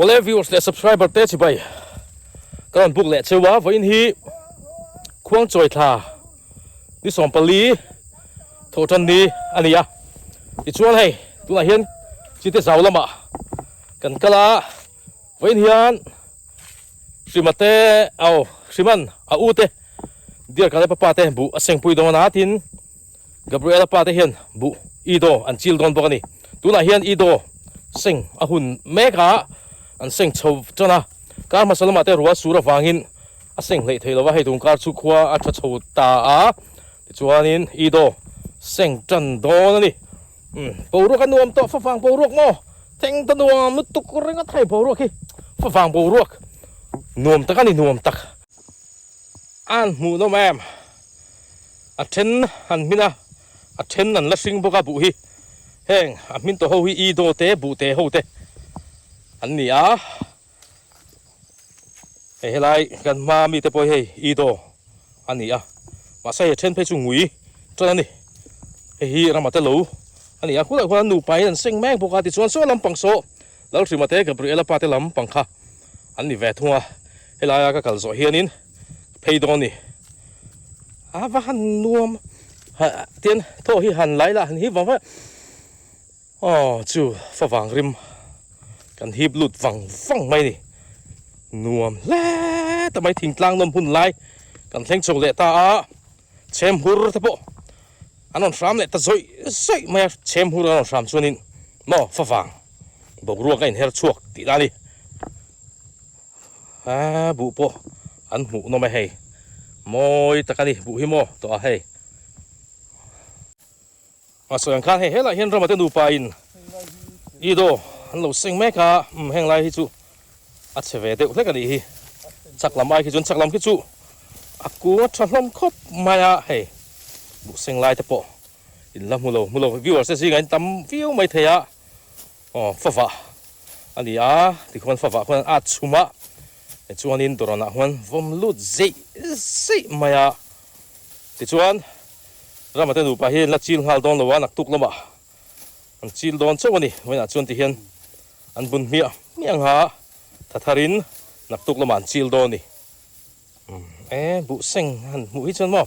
Awle viewers leh subscriber te chibai ka rawn book leh cheu a, vawiin hi Khuangchawi thla ni 14 thawhtan ni a ni a, tichuan hei tunah hian chite zau lamah kan kal a, vawiin hian Hrima te aw Hriman a u te Dear Kale papa te buh a sengpui dawn a tin Gabriela pa te hian buh Ido an chil dawn bawk a ni. Tunah hian Ido seng a hun mek a, an seng chho tan a. Kar hmasa lamah te ruah sur avangin a seng hleih thei lo va, hei tun kar chu khua a tha chho ta a, tichuanin Ido seng tan dawn a ni. Umm boruak a nuam tawh favang boruak maw? Theng ta nuam lutuk ringawt hei boruak hi favang boruak nuam tak a ni nuam tak. An hmuhnawm em? A then an hmin a, a then an la hring bawk a buh hi. Heng a hmin tawh ho hi i daw te, buh te ho te an ni a. Hei helai kan hma mi te pawh hi hei i daw a ni a. Mahse hei a then phei chu ngui tan a ni. Hei hi rama te lo a ni a, khulai khuan an nupa in an seng mek bawk a, tichuan saw lampang saw Lalhrima te Gabriela pa te lampang kha an ni ve thung a. Helaia ka kal zawh hianin phei dawn ni. A va han nuam tian thaw hi han lai lah han hip vang vang aw chu favang rim kan hip lut vang vang mai ni. Nuam hle ta mai thingtlang nawm hun lai kan thleng chho leh ta a chhem hur te pawh an rawn hram leh ta zawih zawih mai a chhem hur an rawn hram chuanin maw favang boruak a inher chhuak tih na a ni. A buh pawh an hmuh nawm e hei mawi tak a ni buh hi maw tawh a hei a sawi ang khan hei helaiah hian Rama te nupa in ido an lo seng mek a umm heng lai hi chu a chhe ve deuh hlek a nih hi chak lam ai khi chuan chak lam khi chu a kung a tha hlawm khawp mai a hei buh seng lai te pawh in la hmu lo hmu lo viewers te zingah in tam viau mai thei a. Aw favah a ni a, tikhuan favah khuan an at chhum a, tichuanin dawrawnah khuan vawm lut zeih zeih mai a, tichuan Rama te nupa hi an la chil nghal dawn lo a, naktuk lamah an chil dawn chauh a ni, vawiinah chuan tihian an bun hmiah hmiah ang a, tha tharin naktuk lamah an chil dawn a ni. E buh seng han hmuh hi chuan maw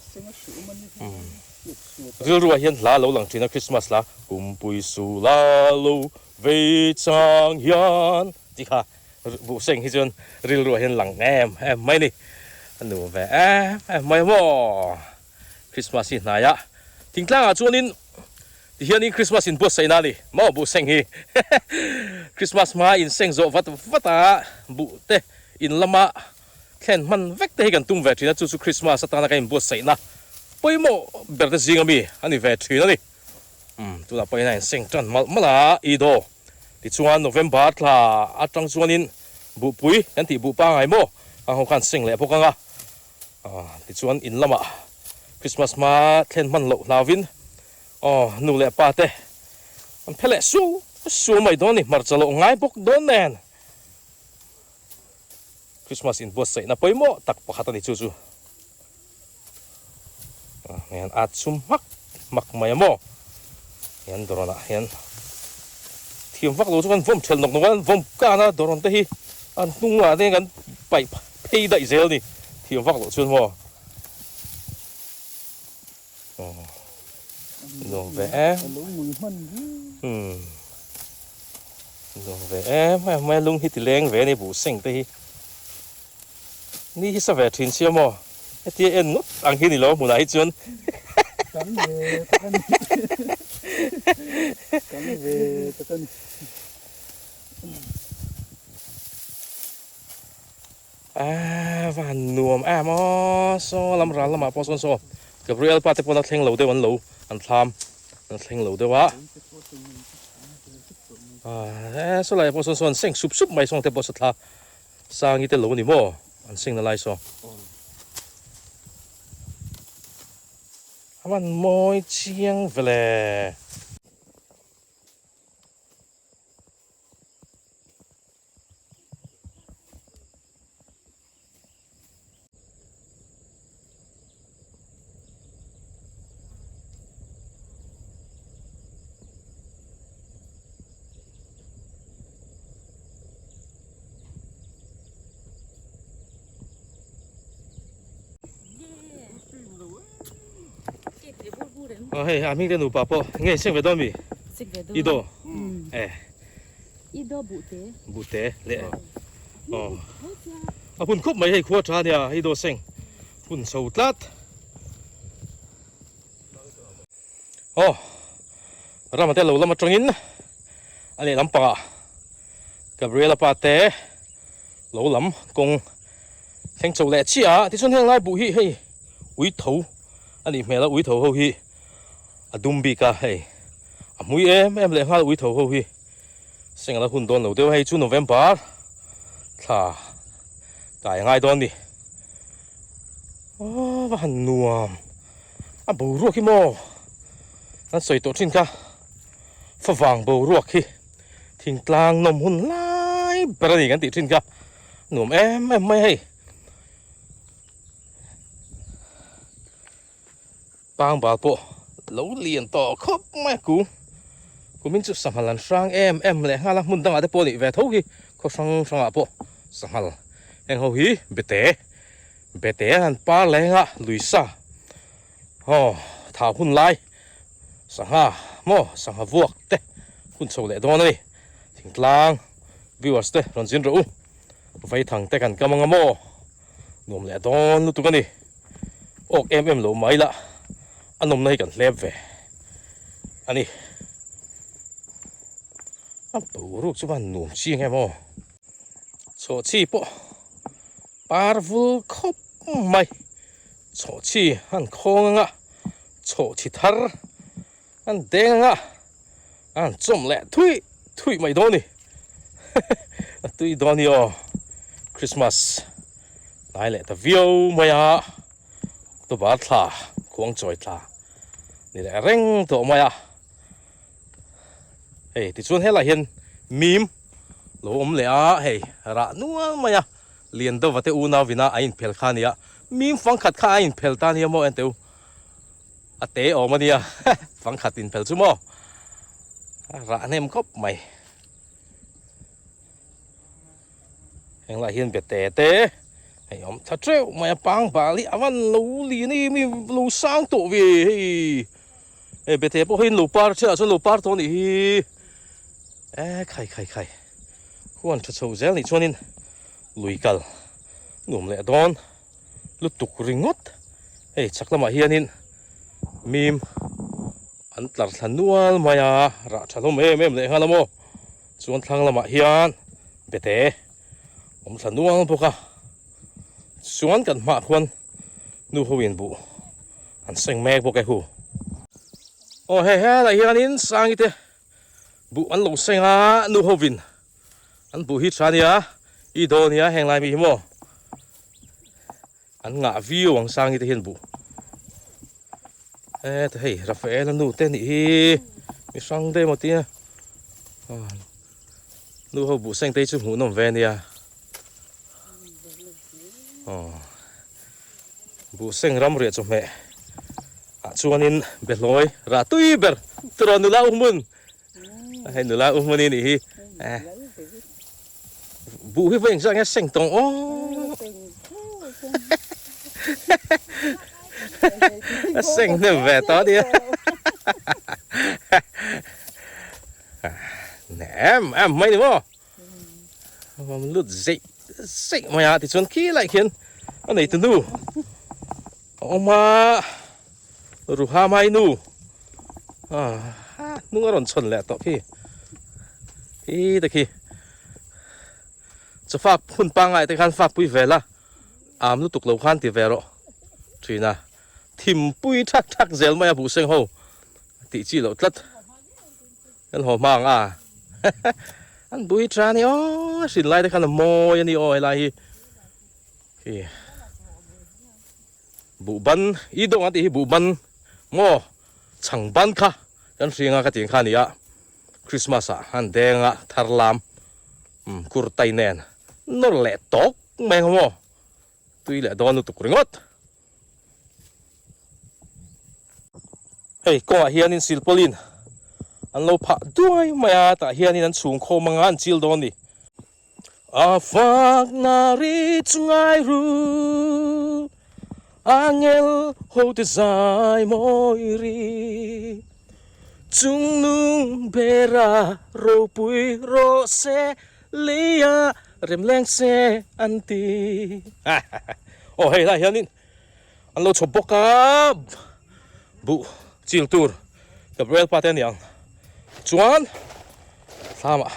rilruah hian hla lo lang thin a Christmas hla Kumpui su la lo vei chang hian tih kha buh seng hi chuan rilruah hian lang em em mai a ni a nu ve em em mai a maw Christmas hi hnai a thingtlangah chuanin tihianin Christmas inbuatsaih na a ni maw buh seng hi Christmas hma inseng zawh vat vat a buh te in lama Thlen hman vek te hi kan tum ve thin a, chu chu Christmas atana kan inbuatsaihna pawimawh ber te zinga mi a ni ve thin a ni. Umm tunah pawh hian a inseng tan malh malh a, Ido tichuan November thla atang chuanin buhpui kan tih buh pangai maw ang ho khan seng leh bawk ang a, tichuan in lamah Christmas hma thlen hman loh hlauvin aw nu leh pa te an phe leh suau suau mai dawn a ni, hmarcha loh ngai bawk dawn nen. Christmas inbuatsaihna pawimawh tak pakhat a ni chu chu. Hian a chum hmak hmak mai a maw. Hian dawrawn ah hian thiam vak lo chu kan vawm thelh nawk nawk a, an vawm kan a dawrawn te hi an hnung ah te kan paih phei daih zel a ni thiam vak loh chuan maw. Nuam ve em. Umm. Nuam ve em em mai a lung hi ti leng ve a ni buh seng te hi. Ni hi sa ve thin sia maw. Hetia en ngawt ang hi ni lo hmunah hi chuan. Tam ve tak a ni. Tam ve tak a ni. Aaa va han nuam em aw saw lam ral lamah pawh sawn saw Gabriel pa te pawn a thleng lo deuh an lo an thlam an thleng lo deuh a aaa saw lai pawh sawn saw an seng sup sup mai sawng te pawh saw thla sangi te lo ni maw an seng na lai saw a van mawi chiang vele. Aw hei a hming te nupa pawh nge seng ve dawn mi? Seng ve dawn. I do. E. I do buh te. Buh te leh. Aw. A hun khup mai hei khua tha nia i do seng hun chho tlat. Aw. Rama te lo lam atangin a lehlam pangah Gabriela pa te lo lam kawng thleng chho leh chiah a, tichuan heng lai buh hi hei ui tho a nih hmel a, ui tho ho hi a dum bik a hei a hmui em em leh nghal ui tho ho hi seng ala hun dawn lo deuh a, hei chu November thla kai a ngai dawn a ni aw va han nuam a boruak hi maw an sawi tawh thin kha favang boruak hi. Thingtlang nawm hun lai ber a ni kan tih thin kha nuam em em mai hei. Pangbal pawh lo lian tawh khawp mai a ku. Kumin chu sanghal an hrang em em leh nghal a hmun dangah te pawh a nih ve tho hi khaw hrang hrangah pawh sanghal heng ho hi bete bete an par leng a lui sa aw thau hun lai. Sangha maw sangha vuak te hun chho leh dawn a ni. Thingtlang viewers te rawn zin rawh u. Vaithang te kan kam anga maw nuam leh dawn lutuk a ni. Awk em em lo mai la a nawmna hi kan hlep ve a ni. A boruak chu van nuam chiang em aw. Chhawhchhi pawh par vul khawp mai. Chhawhchhi an khawng anga chhawhchhi thar an deng anga an chawm leh thui thui mai dawn ni a tui dawn ni aw Christmas hnai leh ta viau mai a October thla khuang chawi thla ni leh reng tawh mai a hei tichuan helaiah hian mim lo awm leh a hei rah nual mai a. Lian deuh vate unau vina a inphel kha a nia, mim fangkhat kha a inphel ta nia maw enteu a te awm a nia fangkhat inphel chu maw a rah hnem khawp mai. Heng lah hian be te te hei awm tha teuh mai a pang bal hi a van lo lian em em lo sang tawh ve hei hei be te pawh hi an lo par chiah chuan lo par tawh a nih hi e khai khai khai. Huan tha chho zel nih chuanin lui kal nuam leh dawn lutuk ringawt. Hei chhak lamah hianin mim an tlar thla nual mai a, rah tha hlawm em em leh nghal a maw. Chuan thlang lamah hian bete awm thla nual bawk a, chuan kan hmaah khuan nu ho in buh an seng mek bawk e hu. Aw hei helaiah hianin Sangi te Buh an lo seng a, nu hovin an buh hi tha nia, i daw nia heng lai mi hi maw an ngah viau ang sangi te hian buh e ta hei Rafael a nu te nih hi mi hrang te emaw tia nu ho buh seng te hi chu hmuh nawm ve nia aw buh seng ram riah chawhmeh. Ah chuanin Behlawi rah tui ber turaw nula u hmun hei nula u hmun i nih hi buh hi vawi engzah nge seng tawng aw a seng hnem ve tawh ania em em mai ni maw Awm lut zeih zeih mai a tichuan khi lai khian a nei tu nu a awm a ruha mai nu ah hnung a rawn chhawn leh tawh khi khi te khi chawfak hun pangngai te khan fak pui vel a am lutuk lo khan ti ve rawh thin a thim pui thak thak zel mai a buhseng ho tih chi loh tlat. Kan haw hma ang a an bui tha ni aw a hrin lai te khan a mawi a ni aw helai hi khi buh ban i dawng an tih hi buh ban maw chhang ban kha kan hring a ka tih kha a ni a Christmas ah an deng a thar lam umm kurtai nen nawr leh tawk mai ang maw tui leh dawn lutuk ringawt. Hei kawngah hianin silpawlin an lo phah duai mai a tah hianin an chhung khawm anga an chil dawn a ni. A fakna ri chu ngai ru. Angel hote zai mawi ri. Chungnung bera ropui rawh se, leia rem leng se an ti. Aw hei lai hianin an lo chhawp bawk a, buh chil tur Gabriel pa te a ni ang. Chuan thlamah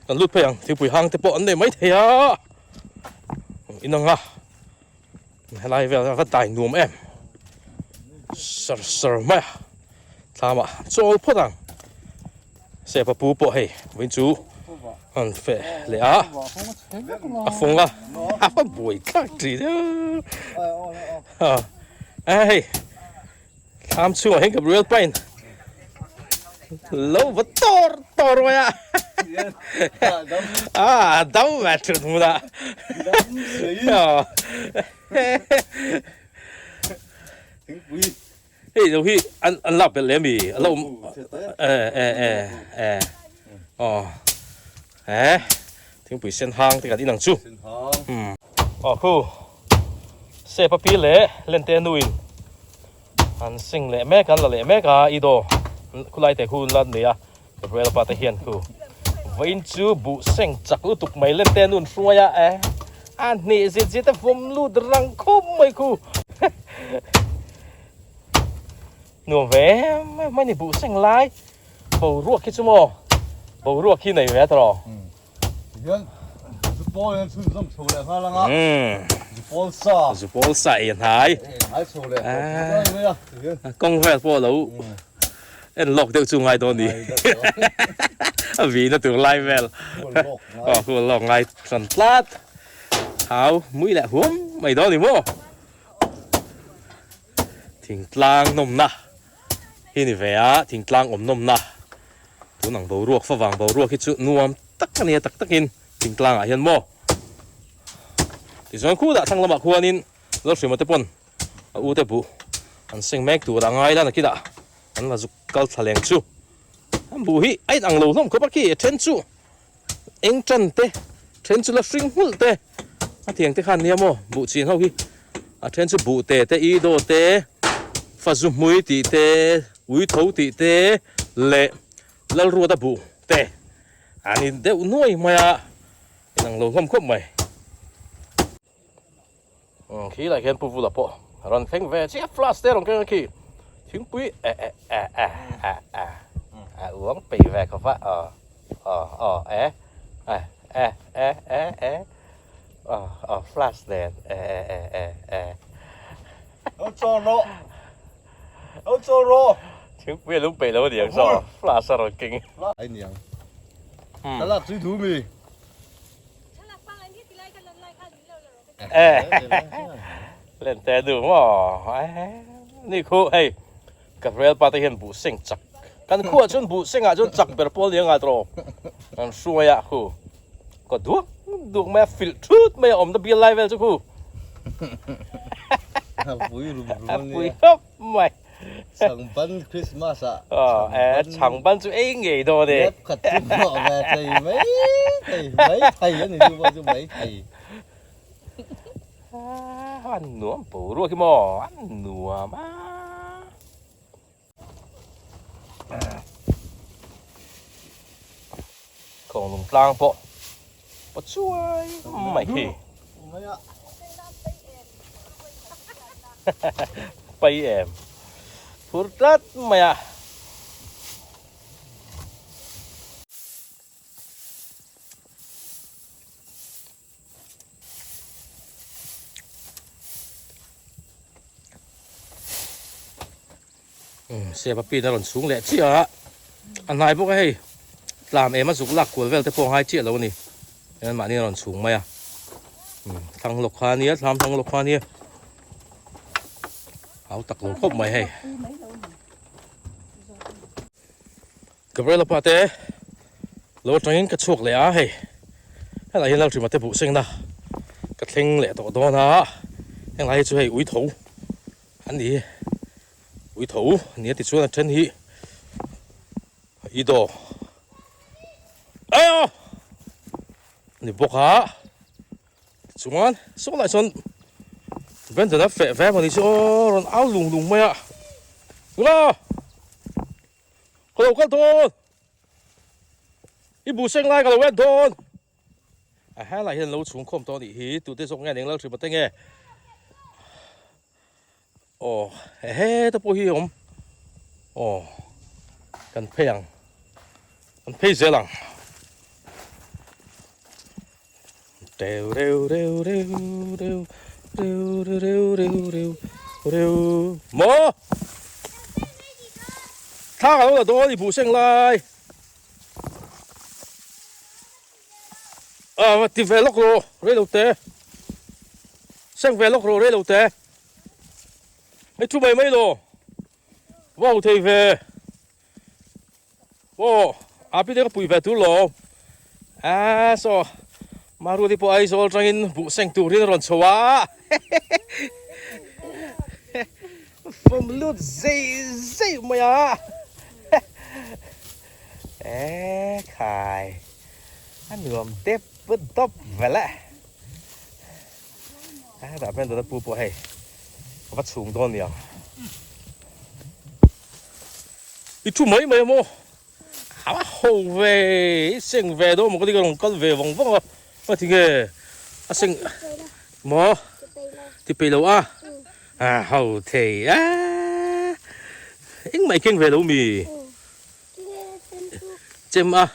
kan lut phei ang, thingpui hang te pawh an nei maithei a, inang a. Helai vel a va dai nuam em sar sar mai a thlamah chawl phawt ang sepa pu pawh hei vawiin chu an feh leh a a fawng a a va buai thlak tih a hei thlam chhungah hian Gabriel pain lo va tor tor mai a a dam ve thut hmun a hei lo hi an an lak belh leh ami a lo awm e e e e aw e thingpui sen hang te kan inang chu Aw khu Sepa pi leh Lente nuin an sing leh mek an la leh mek a i daw khulai te khu la nei a Gabriel pa te hian khu vawiin chu buh seng chak lutuk mai Lente nun hruai a e a hnih zit zit a vawm lut rang khawp mai khu nuam ve em em mai ni buh seng lai boruak hi chu maw boruak hi nei ve a tawh. Hian zupawl hian chhun zawm chho leh nghal anga zupawl sa zupawl sa ei a hnai ei hnai chho leh tawh mai a tihian kawng vel pawh lo en lawk deuh chu ngai dawn ni a vihna tur lai vel aw hual lawk ngai hran tlat hau mui leh huam mai dawn ni maw thingtlang nawmna hi ni ve a thingtlang awm nawmna. Tun ang boruak favang boruak hi chu nuam tak a nia tak takin thingtlang ah hian maw tichuan khutah thlang lamah khuanin Lalhriama te pawn a u te buh an seng mek tur a ngai la nakinah an la zuk kal thla leng chu an buh hi a inang lo hlawm khawp a khi a then chu eng tan te then chu la hring nghulh te a tiang te khan nia maw buh chin ho hi a then chu buh te te i daw te fazu hmui tih te ui tho tih te leh Lalruata buh te an in deuh nuai mai a, inang lo hlawm khawp mai. Khi lai khian Pu Vula pawh a rawn thleng ve chiah flask te a rawn keng a khi thingpui e e e e e e a uang peih ve khawp a aw aw aw e e e e e e aw aw flask nen e e e e e. Lo chawl rawh. Lo chawl rawh. Thingpui a lung peih lo a niang saw flask a rawn keng. Ai niang. Thlalak chui thu mi. Len te du maw. Ni khu hei Gabriel pa te hian buh seng chak. Kan khuah chuan buh sengah chuan chak ber pawl nia ngat rawh. Kan hruai a khu. Ka duak duak mai a filh thut mai a awmna bial lai vel chu khu. A pui rum rum a nia. A pui khawp mai. Changban Christmas ah. Aw changban chu ei ngei dawn e. Lep khat chu hnawh ve thei mai thei mai thei a ni chu pawh chu mai thei. A nuam boruak hi maw a nuam a. Khawnglung tlang pawh paw chuai mai khi. Pai em. Phur tlat mai a. Sepa pin a rawn chhung leh chiah a, a hnai bawk a hei tlam em a zuk lak kual vel te pawh a ngai chiah lo a ni hian mahni a rawn chhung mai a thlang lawk kha a nia thlam thlang lawk kha a nia hau tak lo khawp mai hei. Gabriela pa te lo atangin ka chhuak leh a hei helai hian Lalhrima te buh sengna ka thleng leh tawh dawn a henglai hi chu hei ui tho an ni ui tho ni a tichuan a then hi i daw a ni bawk a. Chuan saw lai chuan Brandon a feh ve mawni chu aw rawn au lung lung mai a. Nula! Ka lo kal dawn! I buh seng lai ka lo en dawn! A helai hian lo chhung khawm tawh a nih hi, tute zawk nge an englo hrim a te nge? Aw heta pawh hi awm aw kan phei ang kan phei zel ang reu reu reu reu reu reu reu reu reu reu maw thla ka lo la dawn i buh seng lai a va ti ve lawk rawh rei lo te seng ve lawk rawh rei lo te hei thu mai mai lo va ho thei ve aw a pi te ka pui ve tur lo a saw Maruati pawh Aizawl atangin buh seng turin a rawn chho a fawm lut zei zei mai a. E khai a nuam tep put dawp vel e. A dah pen dawna pu pawh hei a va chhung dawn niang. I thu mai mai a maw? A va ho ve, i seng ve dawn maw ka ti ka rawn kal ve vawng vawng a. Ka ti nge a seng maw? Ti peih lo a? A ho thei a. Engmah i keng ve lo mi? Chem a.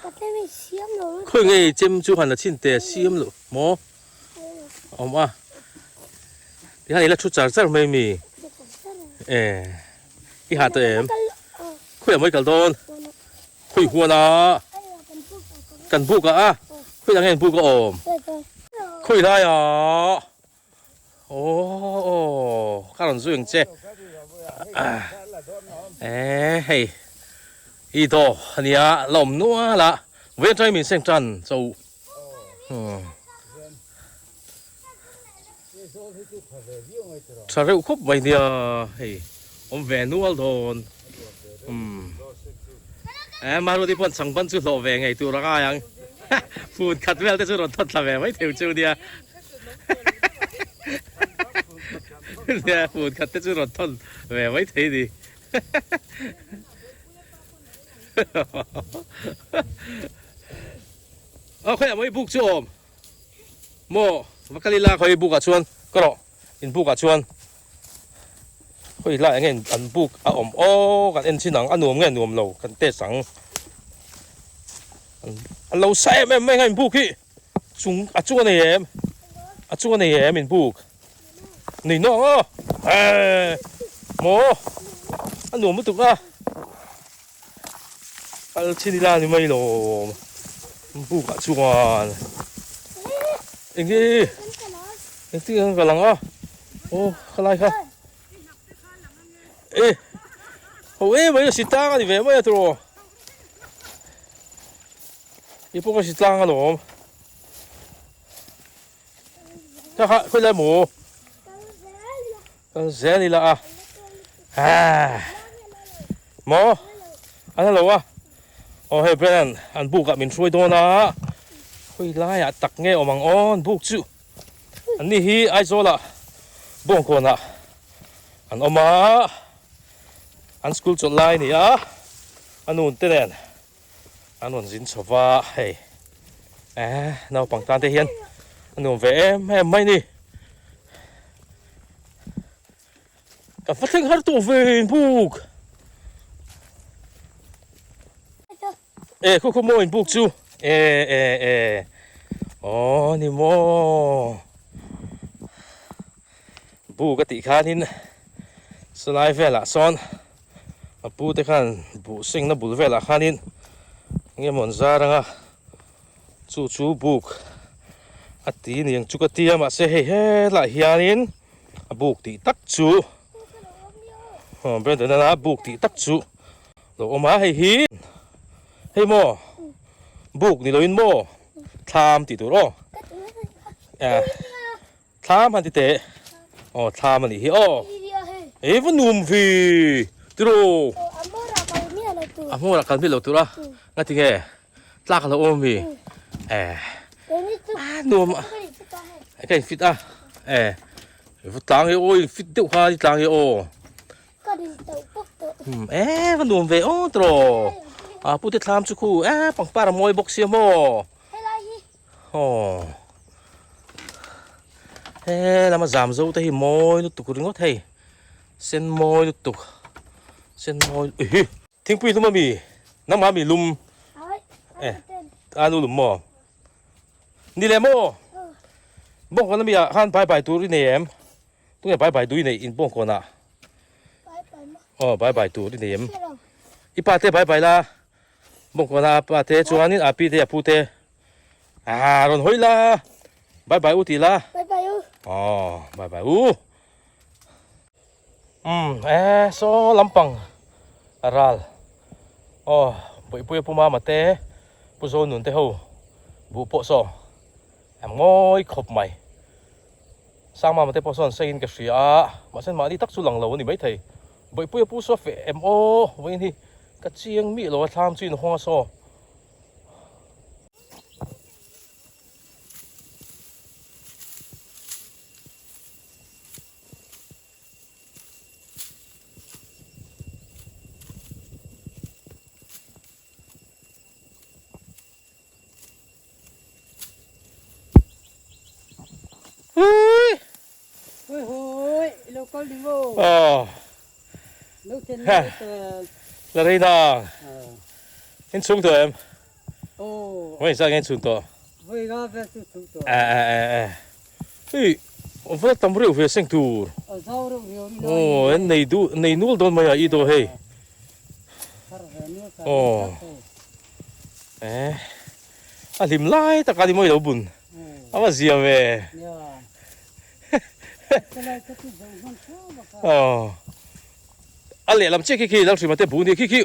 Khawi nge chem chu han la chhin teh siam loh maw? Awm a. Tikhan i la thu char char mai mi? E. I ha tawh em? Khawi ah mawi kal dawn? Khawi huan a? Kan buk ah a? Khawi ah nge an buk a awm? Khawi lai ah? Aww ka rawn zui ang che eh hei i daw ania la awm nual a vawiin atangin min seng tan cho tha reuh khawp mai nia hei awm ve nual dawn umm eh Maruti pawn changban chu hlawh ve ngei tur a ngai ang phun khat vel te chu rawn thawt thla ve mai thei chu nia. Nia phun khat te chu rawn thawn ve mai thei ni. Aw khawiah maw i buk chu awm maw va kal ila khawi buk ah chuan ka rawh in buk ah chuan khawi lai enge an buk a awm aw kan en chin ang a nuam nge nuam lo kan test ang an lo sa em em mai ang in buk hi. Chung a chung a nei em? A chung a nei em in buk? Nei nawk aw! Eee! Maw! A nuam lutuk a. Kal chin ila ni mai lo. Buk ah chuan. Enge? Engtin nge ka lang a? Aw, khalai kha. E! Ho em mai a si tlang a ni ve mai a tiraw. I pawh ka si tlang alawm. Ka kha khawi lai maw? Kal zel ila a. Ha. Maw? An lo a. Aw hei Brennan an buk ah min hruai dawn a. Khawi lai ah tak nge awm ang aw an buk chu. An ni hi Aizawl ah Bawngkawn ah an awm a. An school chawlh lai a ni a. A nun te nen. An rawn zin chho va hei eh naupang tan te hian a nuam ve em em mai ni ka va thleng har tawh ve in buk e khaw khaw maw in buk chu e e e aw ni maw buk a tih khanin salai velah sawn. A pu te khan buh sengna bul velah khanin eng emaw an zar anga chu chu buk a ti ni ang chu ka ti a mahse hei helaiah hianin a buk tih tak chu aw Brandon a buk tih tak chu lo awm a hei hi hei maw buk ni loin maw thlam tih tur aw Thlam han ti teh. Aw thlam a nih hi aw. Ei va num vi tiraw. A hmawrah kal miah lo tur a. Nga ti nge tlak a lo awm mi. Eh. A nuam a. Ka in fit a. Eh. Va tlang hi aw in fit deuh kha ni tlang hi aw. Ka rin tawh bawk tawh. Hmm e va nuam ve aw tiraw. A pute thlam chu khu e pangpar a mawi bawk sia maw. Helai hi. Aw. He lama zam zo te hi mawi lutuk ringawt hei. Sen mawi lutuk. Sen mawi ehe. Thingpui lum ami nangmah ami lum. Eh. A nu lum maw. Ni leh maw? Bawngkawn ami ah khan bai bai tur i nei em? Tunge bai bai duh i neih in bawngkawn ah? Aw bai bai tur i nei em? I pa te bai bai la bawngkawn ah pa te chuanin a pi te a pu te ah rawn hawi la bai bai u tih la. Bai bai u. Aw bai bai u. Umm e saw lampang a ral aw Bawihpuia Pu Mama te Pu Zonun te ho buh pawh saw a ngawi khawp mai Sangmama te pawh sawn sawiin ka hria a mahse mahni tak chu lang lo a ni maithei Bawihpuia Pu saw feh em aw vawiin hi ka chiang miah lo a thlam chu inhawng a saw. Hui! Hui hui, lo kal ding o. Ờ. Lo ten lo ten. La rei na. In chung to em? Ồ. Voi sa ngen chung to. Voi ga ve chu chung to. À à à à. Hei, va tam reuh ve seng tur. A zau reuh riau ni. Aw, en nei du nei nul dawn mai a i daw hei. Aw. Eh. A hlim lai tak a ni mawi lo bun. A va zia ve. Aw. A lehlam chiah khi khi Lalhrimate bu nia khi khi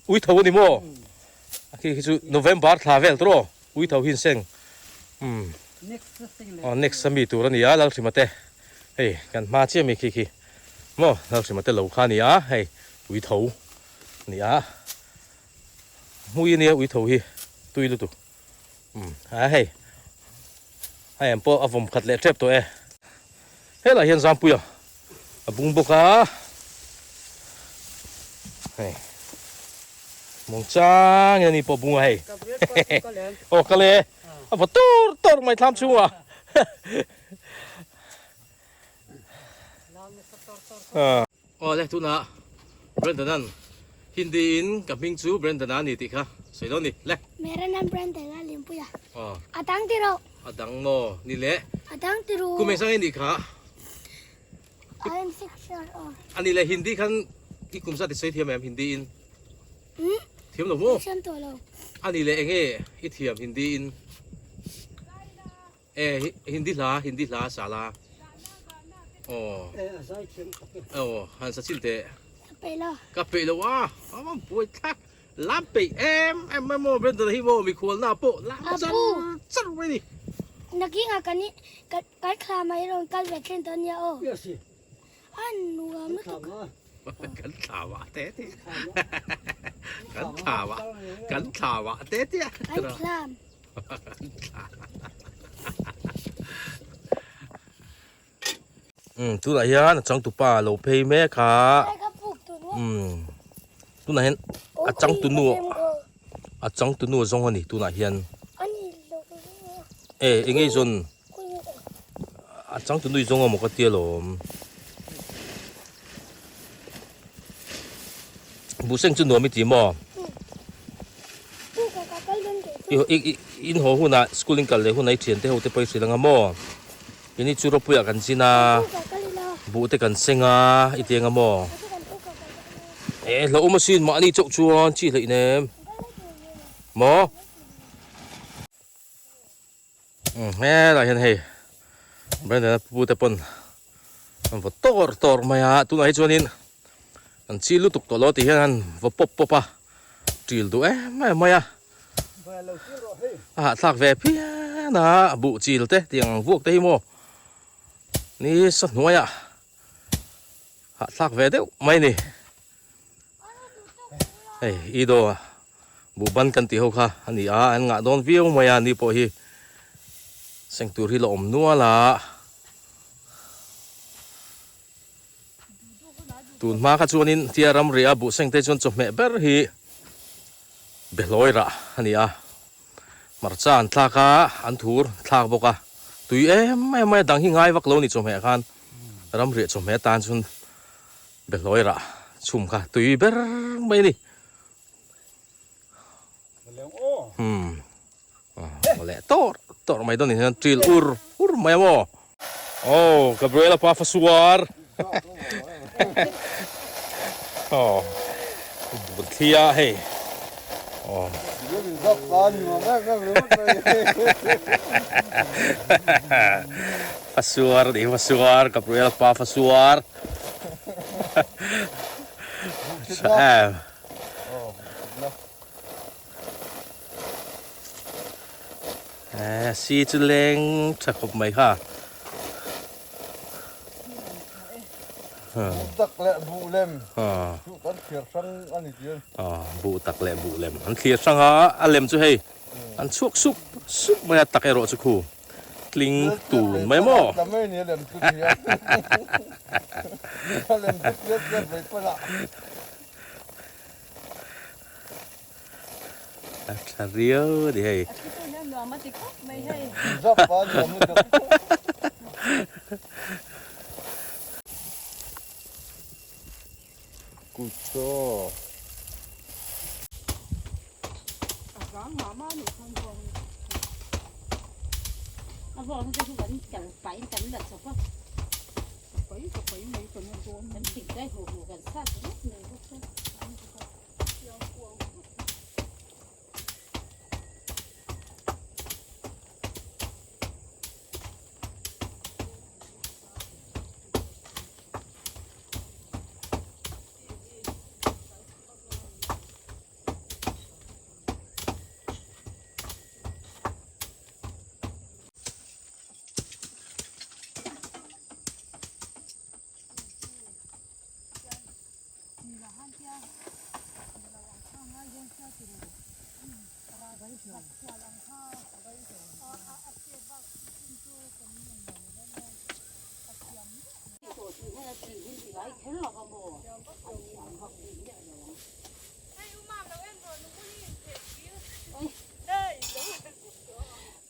ui tho a ni maw? Khi khi chu November thla vel tur aw. Ui tho hin seng umm aw next a mi tur a ni a Lalhrima te hei kan hma chiah mi khi khi maw Lalhrima te lo kha a ni a hei ui tho a ni a hmui a nia ui tho hi tui lutuk umm a hei a em pawh a vawm khat leh tep tawh e helaiah hian Zampuia a bung bawk a hei Mawngchang in a ni pawh bung a hei aw kal e a vaw tur tur mai thlam chhung ah aw le tunah Brandon an Hindi in ka hming chu Brandon a ni tih kha sawi dawn ni le. Mera nam Brandon a Limpuia a dang ti rawh. A dang maw ni le. A dang ti rawh. Kum engzang nge nih kha. I am 6 years old. Ani le Hindi khan i kum zat i sawi thiam em Hindi in? Hmm? Thiam lo maw? Thiam tawh lo. Ani le enge i thiam Hindi in? Eh Hindi hla Hindi hla sa la. Aw. Eh a zai thiam tak e. Aw han sa chin teh. Ka peih lo. Ka peih lo a. Aw buai thlak. Lam peih em em mai maw Brandon hi maw mikhual na pawh lam char char mai ni. Nakinga kan kan thla mai rawn kal ve thin dawn nia aw. A nuam lutuk. Kan thla vah te te. Kan thla vah kan thla vah te te. Kan thlam. Kan thlam. Umm tunah hian a changtupa a lo phei mek a umm tunah hian a changtunu a changtunu a zawng a ni tunah hian e eng nge i zawn a changtunu i zawng a maw ka tia lawm buhseng chu nuam i ti maw i i in haw hunah school in kal leh hunah i thiante ho te pawh i hrilh ang a maw. Keini chu rawpuiah kan zin a, buh te kan seng a, i ti eng a maw? Eh, hlauhawm asin, mahni chauh chuan chi hleih nem. Maw? Umm, helaiah hian hei Brandon-a pu te pawn an vaw tawr tawr mai a, tunah hi chuanin an chi lutuk tawh lo tih hian an vaw pawp pawp a, ṭil duh em em mai a. A hahthlak ve phian a, buh chil te tiang ang vuak te hi maw ni sa hnuaiah hahthlak ve deuh mai a ni. Hei i daw buh ban kan tih ho kha a ni a, an ngah dawn viau mai a ni pawh hi seng tur hi la awm nual a. Tun hma kha chuanin tia ramri a buh seng te chuan chawhmeh ber hi behlawi rah a ni a. Hmarcha an thlak a, an thur thlak bawk a. Tui em em mai a, dang hi ngai vak lo a ni chawhmeh khan. Ramriah chawhmeh atan chuan behlawi rah chhum kha tui ber mai a ni. Umm leh tawr tawr mai dawn ni hian ṭil ur ur mai a maw. Aw Gabriela pa fasuar aw Buthlia hei aw. Fasuar ni fasuar Gabriela pa fasuar. Tha em. Si chu leng tha khawp mai kha. Buh tak leh buh lem chu kan thlir hrang a ni tir. Buh tak leh buh lem an thlir hrang a, a lem chu hei an chhuak sup sup mai a, tak erawh chu khu tling tun mai maw. A tha riau a ni hei. A thitu hian nuam a ti khawp mai hei. Kutchaw. A vang mah mah a nih khan vawng ni. A vawng te chu kan kal pahin kan la chawp a. Ka pai ka pai mai kan a dawn. Kan thing dai hu hu kan sat ringawt mai bawk a.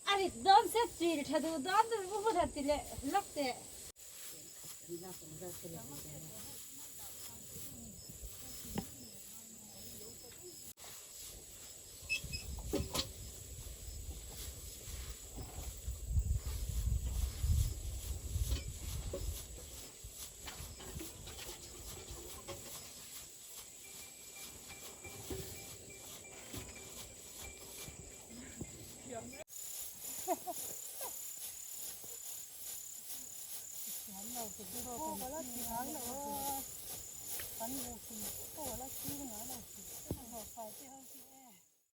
A rit dawn se chil tha duh dawn chu u hmun han ti leh lawk teh.